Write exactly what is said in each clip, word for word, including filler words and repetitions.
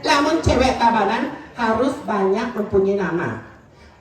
Lamun cewek Tabanan harus banyak mempunyai nama.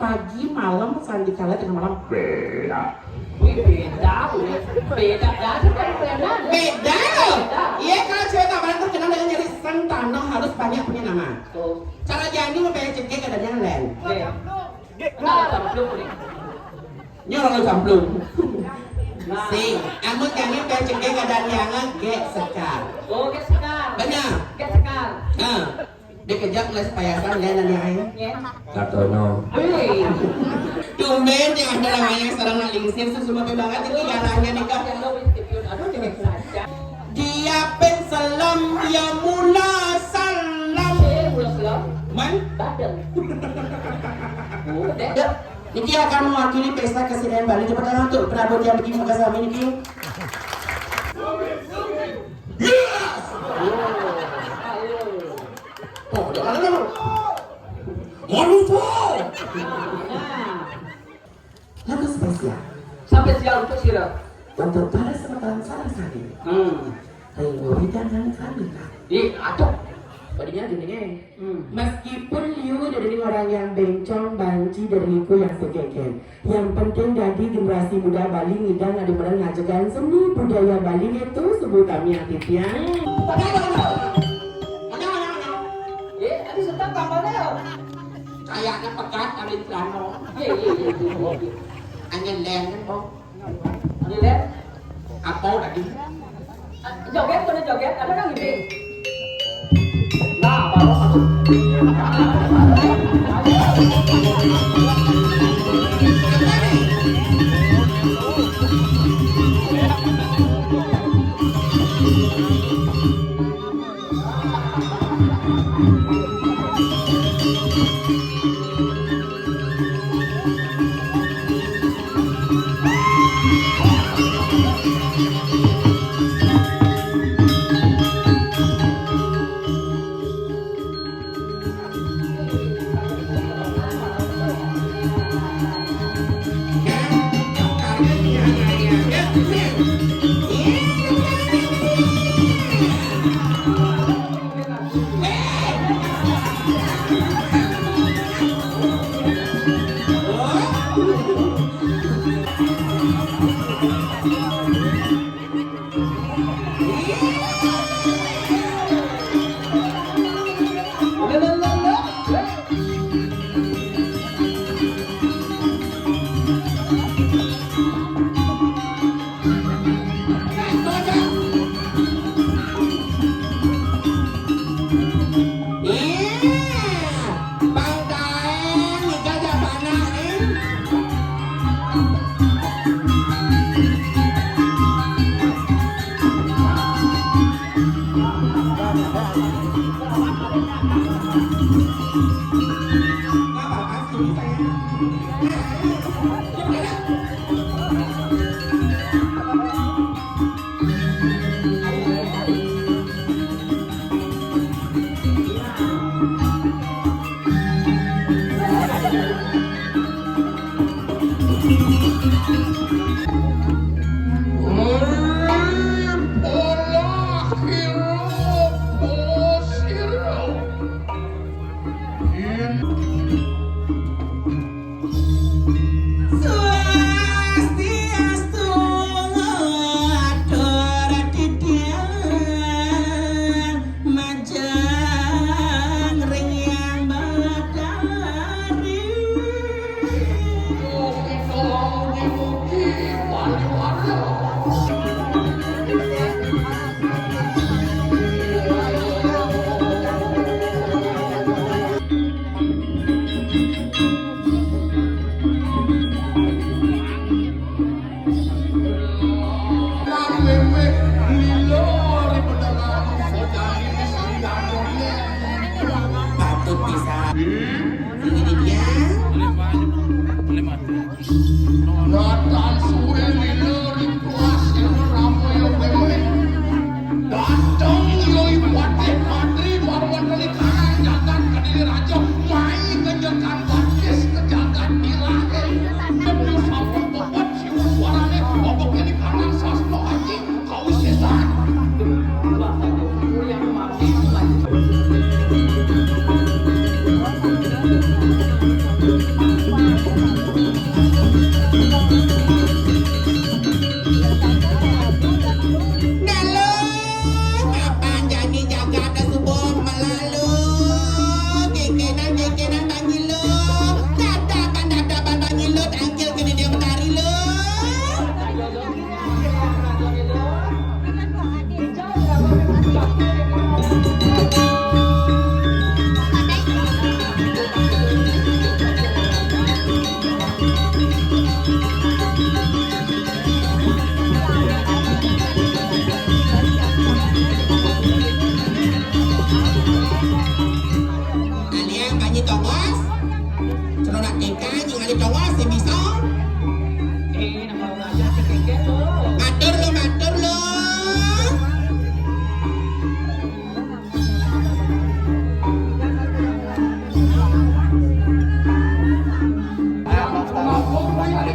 Pagi, malam, sandikala tengah malam beda. Wih, beda, wih. Beda, beda, beda. Beda. Iya, kalau cewek Tabanan terkenal dengan nyeri sentano harus banyak punya nama. Tuh. Cara jani mau pengen cegek ada yang lain. Iya. Nah, samplung nih. Ini orang samplung. Nah. Sing, amun kami pengen cegek ada yang gek sekar. Oh, gek sekar. Benar. Gek sekar. Nah. Dikejap nggak sepayasan, lihat nanti aing. Ya. Katono. Hei. Tumben yang ada namanya sekarang nak lingsir, susuma banget ini garangnya nikah. Aduh, cewek saja. Dia penselam, dia mula salam. Eh, mula salam. Man? Badeng. Oh, deh. Ya. Niki akan mewakili pesta kesenian Bali. Tepuk tangan untuk Prabu Tian King Mekasami niki. Yes! Oh, jangan dulu. Mau lupa. Lagu spesial. Sampai siang untuk sira. Untuk para semeton sareng sami. Hmm. Ring wiridan kami, Kak. Di atuh. Tadinya gini, eh. Hmm. Meskipun liu dari orang yang bencong, banci dari liku yang segegen. Yang penting dadi generasi muda Bali ngidang adi mereng ngajegan seni budaya Bali itu sebut kami titiang. Mana, mana, mana? Mana, mana, mana? Eh, adi sudah kapan ya? Kayaknya pekat kali celano. Iya, iya, iya, iya, iya. Angin leng kan, Bang? Angin leng? Apa tadi? Joget, pada joget, ada kan gitu. Nah, baru masuk.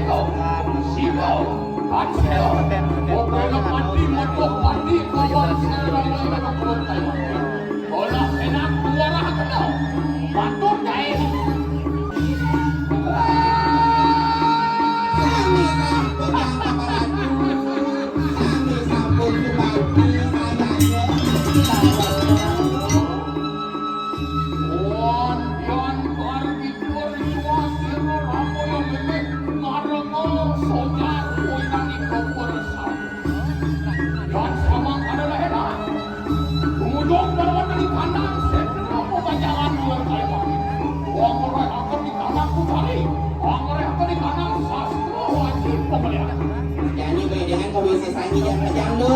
Sino? Pansel. Pokoknya mati, moto mati, kawan saya. Olah enak, muara kenal. Batur, guys. Kami sampun, Bapak Ratu. Kami sampun subakti sadaya. Wan, yan, kar, idur, suasir, ramoyo, bebek, marengo, sojar, koinani, kebur, sabu. Yan samang adalah enak. Pengujung balawan dari kandang, sedro pembajalan luar kaya. Wong ora akan di kandang kutari, wong ora akan di kandang sastro wajib pemeliharaan. Jani bedengan kawise sanji jan pejando.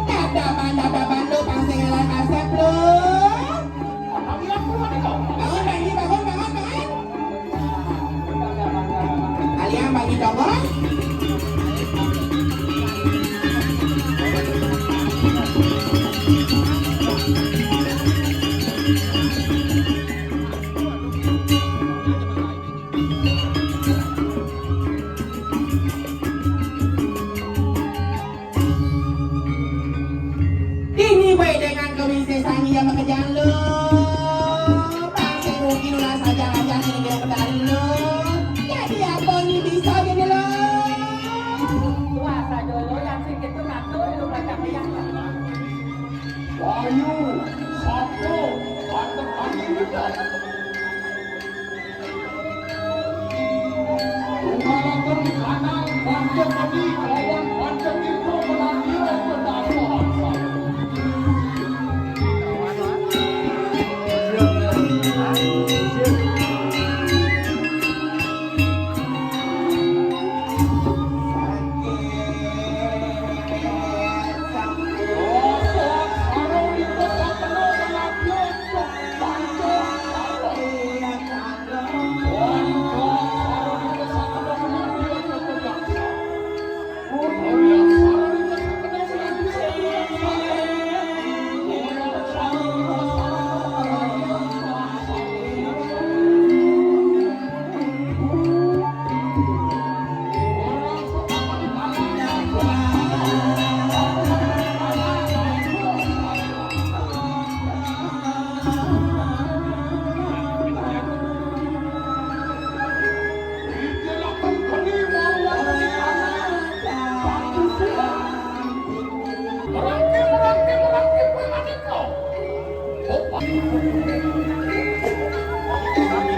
Dadaban, dadaban lo, pang sing elah kasep lo. Bangun, Bang Ji, bangun, bangun, bangun. Kalian Bang Ji, bangun. Dini bae dengan kewisesan iya makejang lo. Pasti mungkin ulah saja-saja ini dia pedari lo. Jadi apa ni bisa gini lo? Puasa dulu yang sedikit tu ngatur lu baca yang. Bayu, satu, ada kami juga.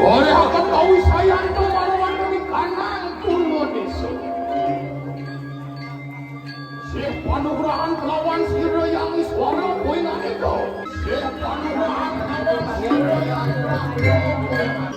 Oleh akan kawisayan tu maruan demi kanang turun isu. Sih panugrahan kelawan sira yang iswara kuwi nalika. Sih panugrahan kelawan sira yang iswara kuwi nalika.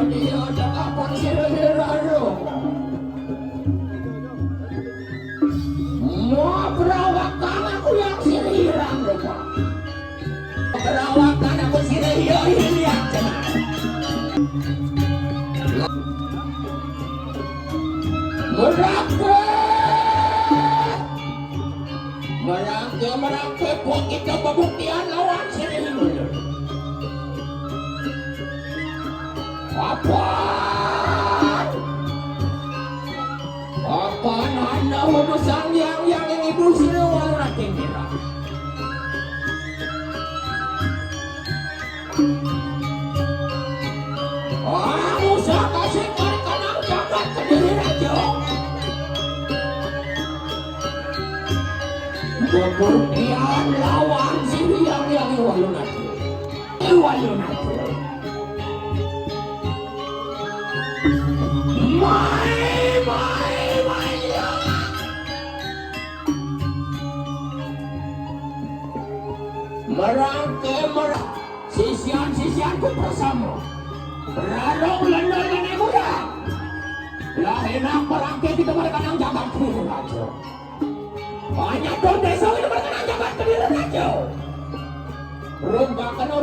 Dia cakap pang sira-sira lo. Mau perawakan aku yang sira-sira lo, Pak. Perawakan aku sira-sira. Merangke! Merangke, merangke, kok kita pabuktian lawan si Rinul. Apan? Apan anda humusang yang, yang ibu sira walu rating nira. Aku sakasih kari kanang jagat Kediri Raja. Pabuktian lawan si Hyang Hyang Iwalunata. Iwalunata. Mai, mai, mai, ya. Merangke, merang. Sisian-sisianku bersama. Rarong lenda-lenda muda. Lah enak merangke kita mereka nang jagat Kediri Raja. Banyak dong desa ini mereka nang jagat Kediri Raja. Rumba kena